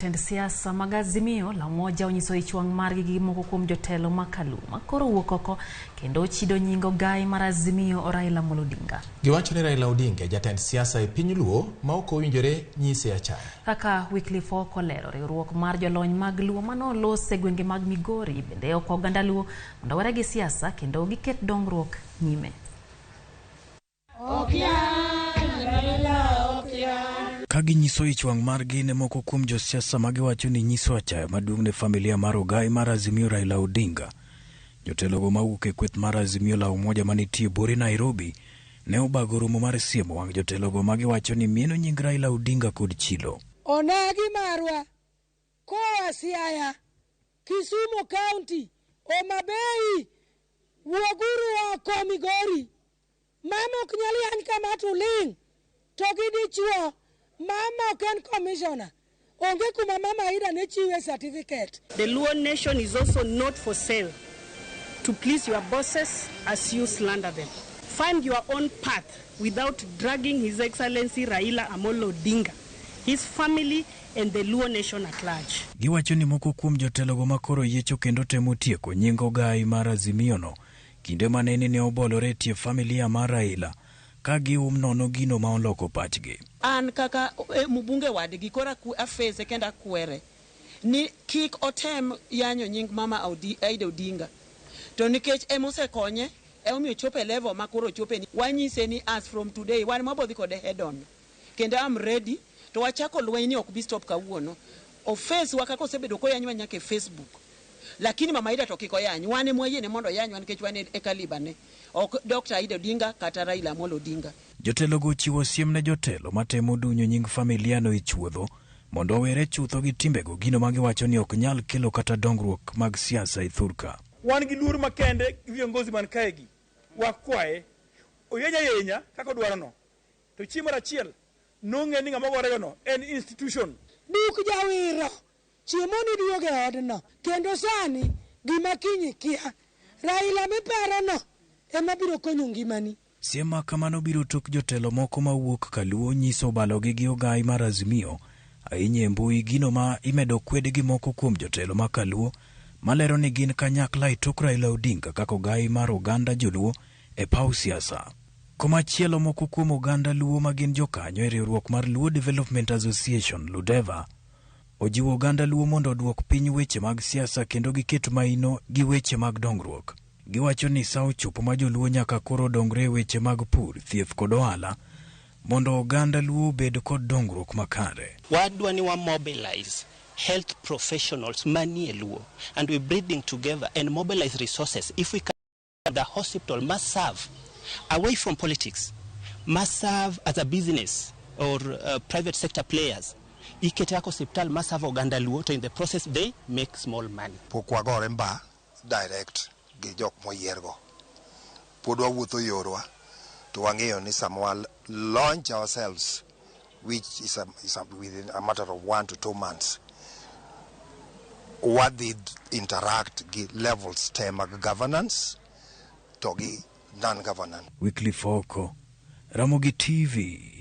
Jotend siasa mag Azimio la Umoja onyiso ich wang' margi gi moko kuom jotelo ma Kaluo ma koro wuok oko kendo chido nying ogai mar Azimio Raila Amolo Odinga. Giwacho ni Raila Odinga jatend siasa e piny Luo ma ok owinjore nyise achaya. Kaka Wycliffe Ooko olero, riwruok mar jolony mag Luo manolos e gwenge mag Migori bende okwa oganda Luo mondo owere gi siasa kendo giket dongruok nyime. Ka ginyiso ich wang' margi ne moko kuom josiasa ma giwacho ni nyiso achaya maduong' ne familia mar ogai mar Azimio Raila Odinga. Jotelogo mawuok e kweth mar Azimio la Umoja manitie buore Nairobi ne obago romo mar siemo wang' jotelogo ma giwacho ni mieno nying Raila Odinga kod chilo. Onagi marwa koa Siaya, Kisumu County, Homa Bay, wuoguru oko Migori. Mama ok nyal yany kama to ling' to gi dichuo. Mama ok en commissioner. Onge kuma Mama Ida ne chiwe certificate. The Luo nation is also not for sale to please your bosses as you slander them. Find your own path without dragging His Excellency Raila Amolo Odinga, his family and the Luo nation at large. Giwacho ni moko kuom jotelogo ma koro yiecho kendo temo tieko nying ogai mar Azimio no kinde manene ne obolore e tie familia mar Raila ka gium nono gino ma oloko pachgi. An kaka mbunge wadgi koro afese kendo akwere ni kik otem yanyo nying mama Aida Odinga to nikech emosekonye emomiyo ochopo e level ma koro ochope ni wanyise ni as from today wan mabodhi kode head on kendo am ready to wachako lweny ni ok bi stop kawuono oface wa kaka osebedo koyanywa nyaka e Facebook, lakini mama Aida to kik oyany. Wan ema wayiene mondo oyanywa nikech wan e kaliba ne ok Dr. Aida Odinga kata Raila Amolo Odinga. Jotelogo ochiwo siem ne jotelo matemo dunyo nying familiano e chuodho mondo owere chutho gi timbego, gino ma giwacho ni ok nyal kelo kata dongruok mag siasa e thurka. Wan gi luor makende gi viongozi man kaegi. Wakwaye oyeny ayenya kaka odwarono, to chieng' moro achiel nong'e ni ng'ama ogoregono en institution. Duk jawiro chiemo ni duogo e odno kendo sani gima kiny ikia Raila miparono ema biro konyo ngimani. Siem ma kamano biro tok jotelo moko mawuok Kaluo nyiso balogi gi ogai mar Azimio ahinya e mbui, gino ma imedo kwed gi moko kuom jotelo ma Kaluo malero ni gin kanyakla e tok Raila Odinga kaka ogai mar oganda joluo e paw siasa. Komachielo, moko kuom oganda Luo ma gin jokanyo e riwruok mar Luo Development Association, Ludeva, ojiwo oganda Luo mondo oduok piny weche mag siasa kendo giket maino gi weche mag dongruok. Giwacho ni sa ochopo ma joluo nyaka koro dongre e weche mag pur, thieth kod ohala mondo oganda Luo obed kod dongruok makare. Wadwa ni wa mobilize health professionals manie Luo and we breathing together and mobilize resources. If we can, the hospital must serve away from politics, must serve as a business or private sector players. Ikete kaka osiptal ma serve oganda Luo to in the process they make small money. Pok wagore mba direct gi jok moyiergo. Pod wawuotho yorwa to wang'eyo ni sama wa launch ourselves, which is within a matter of 1 to 2 months, wadhi interact gi levels te mag governance to gi non-governance. Wycliffe Oko, Ramogi TV.